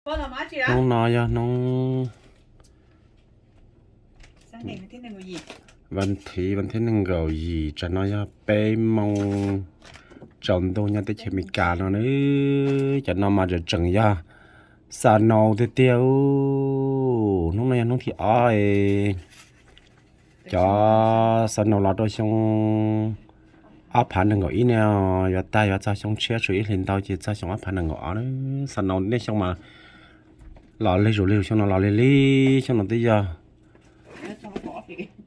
Hnub no yog hnub vas thiv vas thib nees nkaum yim, tsam no yog peb moo tsaus ntuj nyob teb chaws Amelikas no na. Cov no mas tseem tseem yog xa naus tiag tiag. Hnub no yog hnub thib ob, cov xa naus los rau xyoo ob phav nees nkaum ib ne, yuav tag yuav txog xyoo tshiab tshuav ib hlis ntau ces txog xyoo ob phav nees nkaum ob na. Xa naus niaj xyoo mas los lig zus lig zus, xyoo no los lig lig, xyoo no twb yog,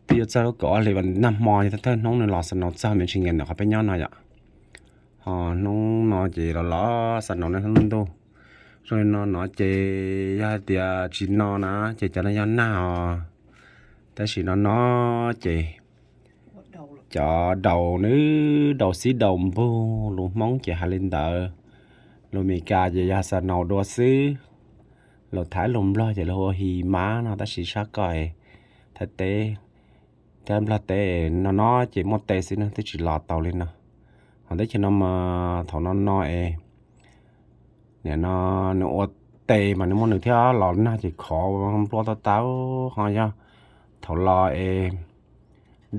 twb yuav txog lub kaum ob hlis, nag hmo yog thawj hnub nws los xa naus txog me ntsis nkaus ntawm qhov peb nyob no yom. Ho hnub no ces los los xa naus niaj hnub ntuj. Zoo li no no ces yog hais tias tsis no na ces cov no yog nag os. Tab sis no no ces cov daus nws daus xib daus npug, lus Hmoob ces hais li ntawd. Lus Amelikas ces yog xa naus dua xwb. Lus Thaib lus Nplog ces lus ua his mas no, tab sis sab koj Thaib teb thiab Nplog teb no no ces muaj teb xwb no twb tsis los tau li no. Ho teb chaws no mas thaum no no es nim no nws ua teb mas nws muaj nws thiab los nag ces khov nplua tau tau. Ho yog thaum los es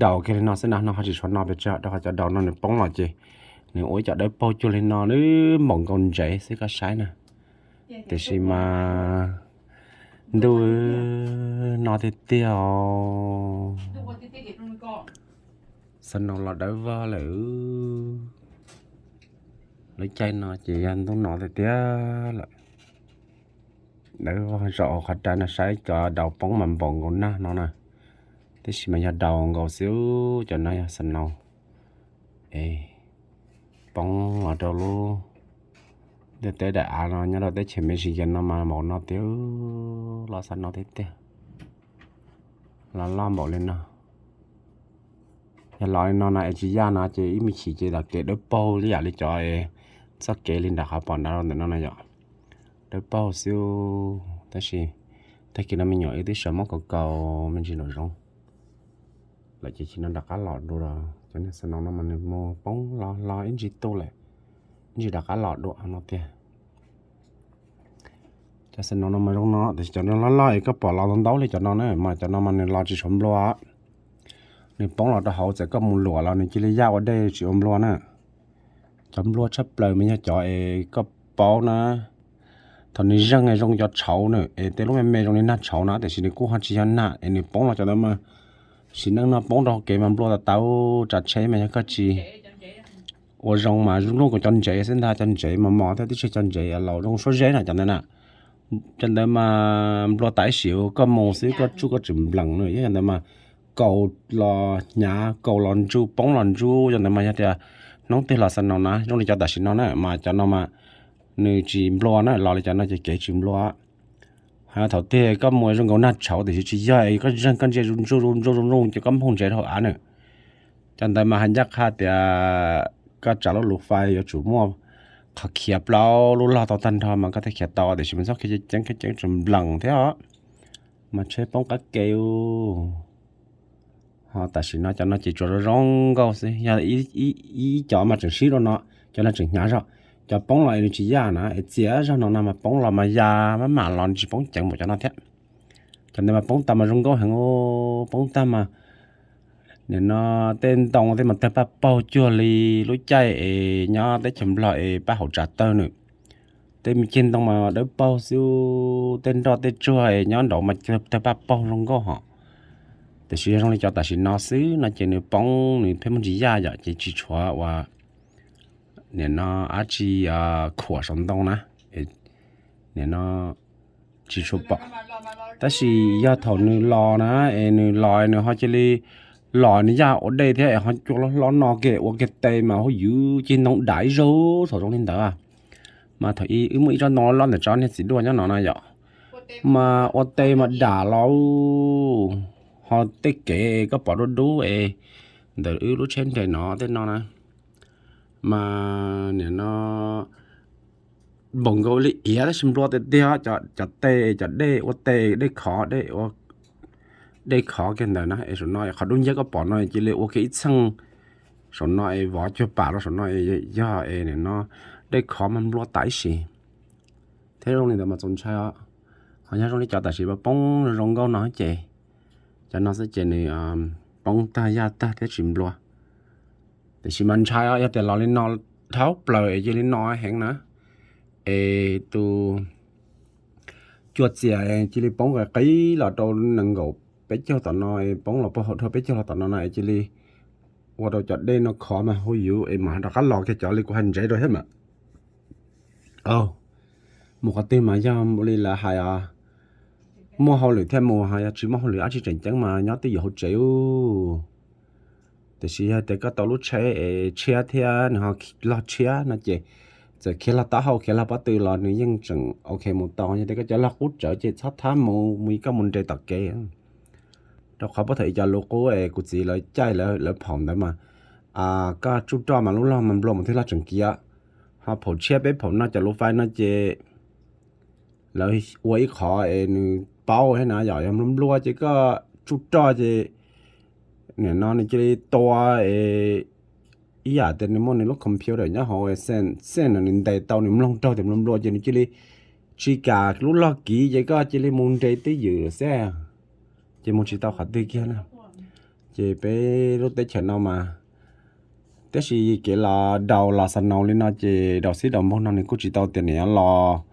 daus kiag li no xwb na, no ho tsis tshuav no pes tsawg, rau qhov cov daus no nws poob los ces nws ua ib co dawb paug cuag li no npaum nkaus ntsev xwb koj saib na. Tiam sis mas ntuj no tiag tiag os. Xa naus los dawb vog lawm. Lub caij no ces yog ntuj no tiag tiag lawm. Dawb vog zaum qhov rai no saib cov daus poob mas npaum nkaus nag no na. Tab sis mas yog daus nkaus xwb, cov no yog xa naus es poob los rau lub ntiaj teb daim av no nyob rau teb chaws Michigan no mas npaum no tiag, los xa naus tiag tiag. Los loj npaum li no. Yog los li no na es tsis yaj no ces ib me chim ces los kev dawb paug li yam li cov txoj kev li nram qhov pom nrad rau ntawm no na yom. Dawb paug xwb, tab sis tag kis no me nyuam wb twb sawv muab kaus kaus me ntsis nraum zoov lawm ces tsis no rov qab los dua. Cov niag xa naus no mas nws mus poob los los ib ntsis tu lawm, ib ntsis rov qab los dua no tiag. Cov xa naus no mas zoo no, tiam sis cov no loj loj es koj pom los ntau ntau li cov no na, mas cov no mas nws los tsis tshuav nplua. Nws poob los rau hauv txawm koj mus luam los nws cia li yaj ua dej tsis ua nplua na. Cov nplua tshaj plaws mas yog cov es koj paub na, thaum nws zeeg zoo cov tshauv na, es tej lub me me zoo li nag tshauv na, tiam sis nws kuj ho tsis yog nag, es nws poob los cov ntawd mas sim neej no poob rau hauv kev mas nplua tas tau. Tsav tsheb mas yog koj tsis ua zoo mas zoo nkaus cov ntsev xwb ntag, cov ntsev mos mos thiab tib tsis cov ntsev laus zoo suab zeb na cov ntawd na. Cov ntawd mas nplua tas ib sim koj mus xwb koj tsuj koj tseem nplees na, yog cov ntawd mas kaus los hnyav kaus los ntsuj poob los ntsuj, cov ntawd mas yog tias hnub twg los xa naus na, zoo li cov tam sim no na mas cov no mas nws tsis nplua na, los li cov no ces kev tsis nplua. Ho thaum twg koj mus zoo nkaus nag tshauv tiam sis tsis yog, koj zeeg koj ntsia ntsuj ntsuj ntsuj ntsuj ces koj nphooj ntsev rau hauv av na. Cov ntawd mas hais ncaj qha tias koj tsav lub lus fais yuav tsum muaj qhov khiav plaub lub log tau tag nrho mas koj thiaj khiav tau, tiam sis mas txhob khiav ceev khiav ceev tseem nplees thiab os, mas tsheb poob qab ke. Ho tam sim no cov no ces tsuas zoo zoo nkauj xwb, yog ib cov mas tseem sib rau no, cov no tseem hnyav zog. Cov poob los es nws tsis yaj na, es txias zog no no mas poob los mas ya maj mam los tsis poob ceev npaum cov no thiab. Cov ntawd mas poob tag mas zoo nkauj heev, poob tag mas nim no tej ntoo tej mas tawg paj paug cuag li lub caij es nyob teb chaws Nplog es paj hauv tsav tawg nws. Tej me ceg ntoo mas dawb paug xwb, tej nroj tej tsuag es nyob nraud mas tawg paj paug zoo nkauj hos. Tiam sis yog zoo li cov tam sim no xwb no ces nws poob nws pheej muaj ntsis yaj yom, ces tsis tshuav uas nim no dab tsi khuam saum ntoo na, nim no tsis tshua pom. Tab sis yog thaum nws los na, es nws los nws ho cia li los nws yaj ua dej thiab es ho cua hlob hlob no ke ua ke tes mas hu yuv ceg ntoo dam ib zaug thaum zoo li ntawd. Mas thaum ub wb muaj ib tsob ntoo loj loj ntawm tsob niag txiv duaj nyob no na yom, mas ua tes mas dam los ho tej kev koj pom dub dub es ntawm wb lub tsheb nres no tej no na, mas nim no npaum nkaus li iav tab sis nplua tiag tiag, cov tes cov dej ua tes dej khov dej ua dej khov kiag ntawd na, es saum no qhov dub nciab koj pom no cia li ua kiag ib txheej saum no es vov cuag pam rau saum no, yog es nim no dej khov mas nplua tas ib sim. Thiab zoo li ntawd mas txaus ntshai os. Qhov nyob zoo li cov tam sim poob zoo nkauj no ces, cov no xwb ces nws poob tag yaj tag thiab tsis nplua. Tiam sis mas ntshai os, yog tias los li no dhau plaws es cia li no heev na, es tus cua txias cia li poob qis qis los rau nees nkaum peb caug tom no, poob los puag hauv dhau peb caug los tom no no es cia li ua rau cov dej no khov mas hu yuv es mam rov qab los kiag cov li kuv hais ntsev rau thiab mas. Mus qhov twg mas yog ua li lawv hais, muaj hauj lwm thiaj mus, yog tsis muaj hauj lwm dab tsi tseem ceeb mas nyob twj ywm hauv tsev ub. Tiam sis yog tias koj tau lub tsheb es tshiab thiab nws ho log tshiab no ces txawm khiav log taub hau khiav log pob tw los nws yeej tseem ok mus tau. Yog tias koj cov log qub tsawv ces txhob thab mus, mus koj mus nres tom kev. Rau qhov puag thaum ub cov lus qub es kuv txiv lawv caij lawv phaum ntawd mas, koj tsuj roj mas lub log mas nplua mus thiab log tseem kiav. Ho phaum tshiab peb phaum no cov lus fais no ces lawv ua ib qho es nws paub thiab na, yog yog nplua nplua ces koj tsuj roj ces nim no nws cia li tua es ib yam tias nws muaj nws lub computer nyob hauv xej no nws ntes tau nws mloog raug tias nplua nplua ces nws cia li tsis kam lub log kiv ces koj cia li mus nres twj ywm lawm xwb, ces mus tsis tau qhov twg kiag na. Ces peb lub teb chaws no mas, tab sis kev los daus los xa naus li no ces daus xib daus npaug no nws kuj tsis tau tias nws yuav los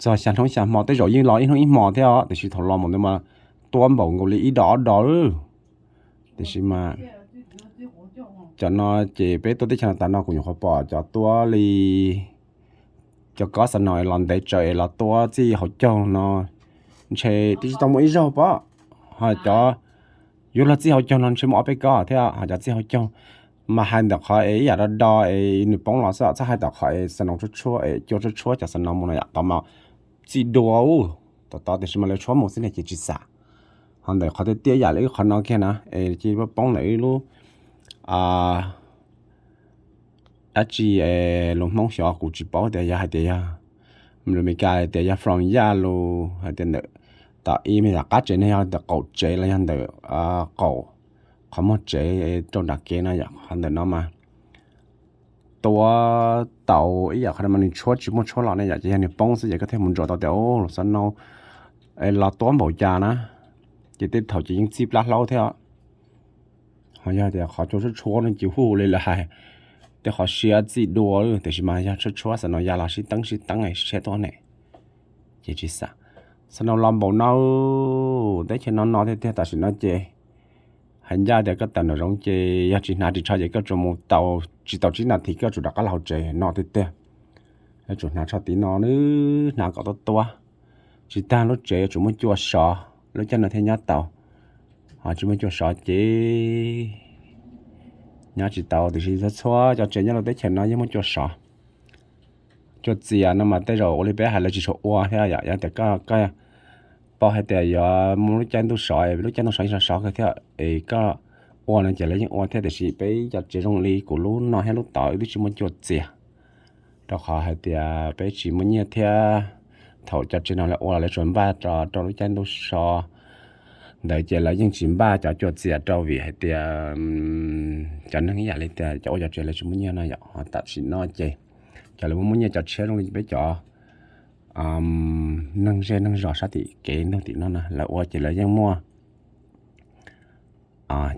txog xya hnub xya hmo, tej zaum yeej los ib hnub ib hmo thiab os, tiam sis thaum los mus ntawd mas tuab npaum nkaus li ib dos ob dos lawm. Tiam sis mas cov no ces peb tuaj teb chaws no tas no kuv nyuam qhuav pom cov tuab li cov kob xa naus es los ntev tsawv es los tuab txij hauv caug no ntshe twb tsis tau muaj ib zaug pom. Ho cov yuav luag txij hauv caug no ntshe muaj ob peb kob thiab, ho cov txij hauv caug mas hais ntawm qhov es ib yam do do es nws poob los xwb, txhob hais tom qhov es xa naus tshuab tshuab es cua tshuab tshuab cov xa naus mus no yom, tau mas txij dua ub tom tod tiam sis mas lawv tshuab mus xwb ne ces tsis xam. Ho ntawm qhov tiaj tiaj ib yam li wb qhov no kiag na es cia li poob ntawm wb lub dab tsi es lus Hmoob xyov kuv tsis paub tias yog hais tias yog lus Amelikas tias yog from yaj lus hais tias ntawm tom ib me tom qab tsev no yog ntawm qaum tsev los yog ntawm qaum qhov muag tsev rau nram kev no yom, qhov ntawm no mas tuab tau ib yam qhov no mas nws tshuab tsis muaj tshuab los ne yom, ces yog nws poob xwb ces koj thiaj mus ntsuas tau tias lus xa naus los tuab npaum cas na, ces tej thaum ces yeej txij plab hlaub thiab. Ho yog tias qhov cua tshuab tshuab no ces hu li lawv hais, tej qhov siab txij dua, tiam sis mas yog tshuab tshuab xa naus ya los sib teeb sib teeb siab tuaj ne, ces tsis xam. Xa naus los npaum no, teb chaws no no tiag tiag tam sim no ces hais ncaj tias koj tawm nraum zoov ces yog tsis hnav ris tsho ces koj tsuas mus tau tsis tau tsib nas this koj tsuas rov qab los hauv tsev no tiag tiag. Yuav tsum hnav tsho tim no, hnav kom tuab tuab, tsis tag lub tsev yuav tsum muaj cua sov lub caij no thiaj nyob tau. Ho tsis muaj cua sov ces nyob tsis tau, tiam sis txhua txhua cov tsev nyob rau teb chaws no yeej muaj cua sov. Cua txias no mas tej zaum ua li peb hais lawv tsis tshua ua thiab yom, yog tias koj paub hais tias yuav muaj lub caij ntuj sov, lub caij ntuj sov yeej sov sov kawg thiab es koj ua no ces lawv yeej ua thiab, tiam sis peb cov tsev zoo li kuv lub no thiab lub tod wb twb tsis muaj cua txias, rau qhov hais tias peb tsis muaj nyiaj thiab. Thaum cov tsev no lawv ua los lawv tsuas npaj rau lub caij ntuj sov ntawd ces lawv yeej tsis npaj cov cua txias rau vim hais tias cov neeg ib yam li tias cov ua cov tsev lawv tsis muaj nyiaj no yom. Ho tam sim no ces cov lawv muaj muaj nyiaj cov tshiab zoo li peb cov neeg zej neeg zos sab tim kev ntug tim no na lawv ua ces lawv yeej muaj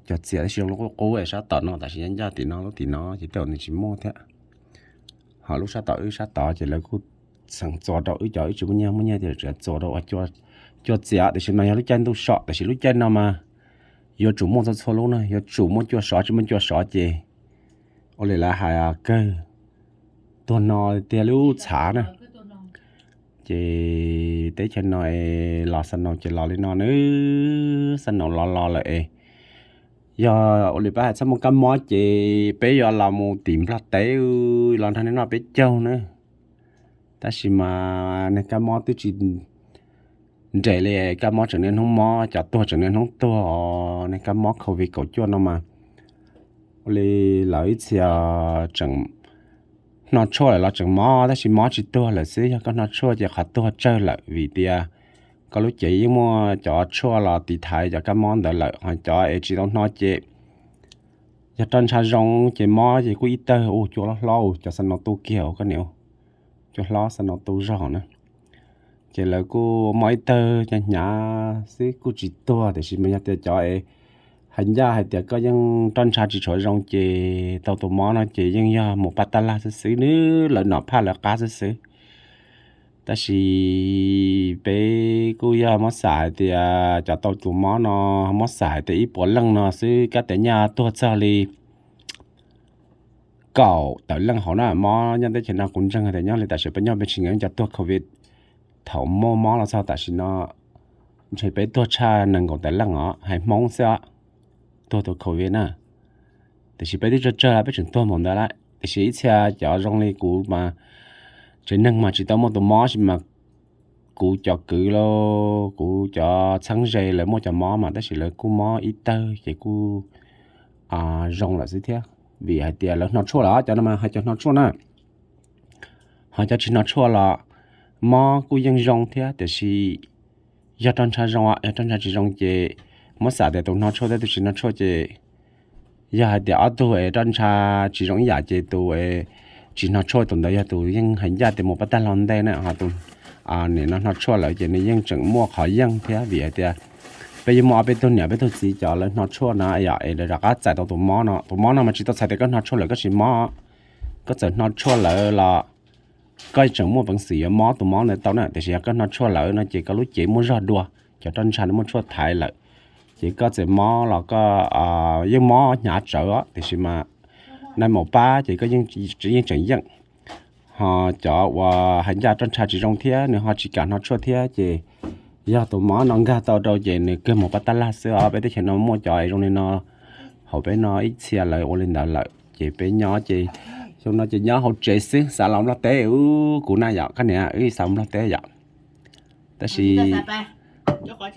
cua txias tab sis zoo li qub qub sab tom no, tam sim ncaj ncaj tim no lub tim no ces tej zaum nws tsis muaj thiab. Ho lub sab tom wb sab tod ces lawv kuj xeem txuas rau wb cov wb tsis muaj nyiaj muaj nyiaj ces tsuas txuas rau ua cua txias, tiam sis mas yog lub caij ntuj sov, tiam sis lub caij no mas yuav tsum muaj txhua txhua lub na, yuav tsum muaj cua sov, tsis muaj cua sov ces ua li lawv hais kawg tuag no tiag lub txhav na. Ces teb chaws no es los xa naus ces los li no na, xa naus los los lawm es yog ua li peb hais txhob muaj kab mob ces peb yuav los mus tim Nplog teb los nrog nej noj peb caug na. Tab sis mas nej kab mob twb tsis nres li, kab mob tseem niaj hnub mob, cov tuag tseem niaj hnub tuag os. Nej kab mob covid kaum cuaj no mas ua li lawv ib txhia tseem hno tshuaj lawm los tseem mob, tab sis mob tsis tuag lawm xwb. Yog koj hno tshuaj ces qhov tuag tsawg lawm vim tias koj lub cev yeej muaj cov tshuaj los tiv thaiv cov kab mob ntawd lawm. Ho cov es tsis tau hno ces yog roj ntsha zoo ces mob ces kuj ib tawg ua cua hlob hlob, cov xa naus tu kiag ua koj niam, cua hlob xa naus tu zog na. Ces lawv kuj mob ib tawg hnyav hnyav xwb kuj tsis tuag, tiam sis mas yog tias cov es hais ncaj hais tias koj yeej roj ntsha tsis tshua zoo ces tau tus mob no ces yeej yog mus paj tab laj xwb xwb, nws lawv nom phaj lawv qab xwb xwb. Tab sis peb kuj yog muab xav hais tias cov tau tus mob no, muab xav hais tias ib puas leej no xwb kab tias nyaj tuag txog li kaum tawm leej hauv na. Mob nyob teb chaws no kuv ntseeg hais tias nyob li tam sim peb nyob peb tsis nkees cov tuag covid thaum muaj mob los txog tam sim no ntshe peb tuag tshaj nees nkaum tawm leej os, hais Hmoob xwb os, tuag tus covid na. Tiam sis peb twb tsawg tsawg lawm peb tseem tuag npaum ntawd lawm, tiam sis ib txhia cov zoo li kuv mas tsev neeg mas tsis tau muaj tus mob sis mas kuv cov kwv los kuv cov txheeb ze lawv muaj cov mob mas tab sis lawv kuj mob ib tawg ces kuj zoo lawm xwb thiab, vim hais tias lawv hno tshuaj lawm, cov no mas hais cov hno tshuaj na. Ho cov tsis hno tshuaj los mob kuj yeej zoo thiab, tiam sis yog roj ntsha zoo, yog roj ntsha tsis zoo ces muab xam tias tus hno tshuaj thiab tus tsis hno tshuaj ces yog hais tias ob tug es roj ntsha tsis zoo ib yam ces tus tsis hno tshuaj tus ntawd yog tus yeej hais ncaj tias mus paj tag hlo ntej na, ho tus nim no hno tshuaj lawm ces nws yeej tseem muaj qhov yeej thiab, vim hais tias peb yeej muaj ob peb tug niam peb tug txiv cov lawv hno tshuaj no yom, es lawv rov qab txais tau tus mob no. Tus mob no mas tsis tau txhais tias koj hno tshuaj lawm koj tsis mob, koj txawm hno tshuaj lawm los koj tseem muaj peev xwm yuav mob tus mob ntawd tau na, tiam sis yog koj hno tshuaj lawm no ces koj lub cev muaj zog dua, cov roj ntsha no muaj tshuaj thaiv lawm, ces koj txawm mob los koj yeej mob hnyav tsawv os, tiam sis mas nais maum pab ces koj yeej tseem yeej. Ho cov uas hais ncaj roj ntsha tsis zoo thiab nws ho tsis kam hno tshuaj thiab ces yog tus mob no nkag tau rau ces nws kawg mus paj tab laj xwb os. Peb teb chaws no muaj cov zoo li no hauv peb no ib txhia lawv ua li ntawd lawm ces peb nyob ces xyoo no ces nyob hauv tsev xwb, xav los nplog teb, kuv na yom, koj niam wb xav nplog teb yom. Tab sis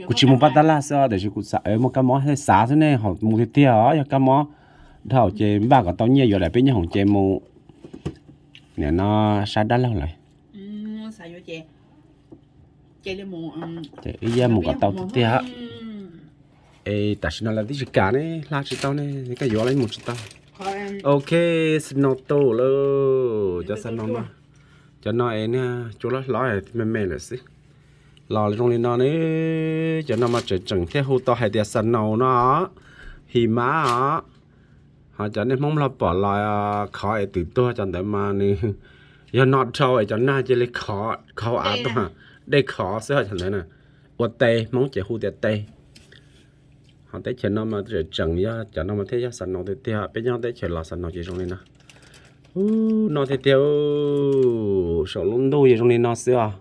kuv tsis mus paj tab laj xwb os, tiam sis kuv muaj kab mob thiaj xav xwb ne, ho mus tiag tiag os, yog kab mob dhau ces npaj kom tau nyiaj yuav daim peb nyoob hoom ces mus. Nim no sab dab laug lawm. Ces wb yaj mus kom tau tiag tiag. Es tam sim no lawv twb tsis kam ne, hla tsis tau ne, koj yuav los mus tsis tau. Ok, snow tuaj lawm, cov snow no, cov no es niag cua hlob hlob me me lawm xwb. Los zoo li no ne, cov no mas tseem tseem thiaj hu tau hais tias snow no, his mas os. Ho cov nej Hmoob Nplog pom los khov es twm tuag cov ntawd mas nws yog no dhau es cov nag cia li khov, khov av tuag, dej khov xwb cov ntawd na. Ua tes, Hmoob ces hu tias tes. Ho teb chaws no mas tseem tseem yog cov no mas thiaj yog snow tiag tiag, peb nyob teb chaws los snow ces zoo li no. Ub, no tiag tiag, saum lub ntuj yeej zoo li no xwb os.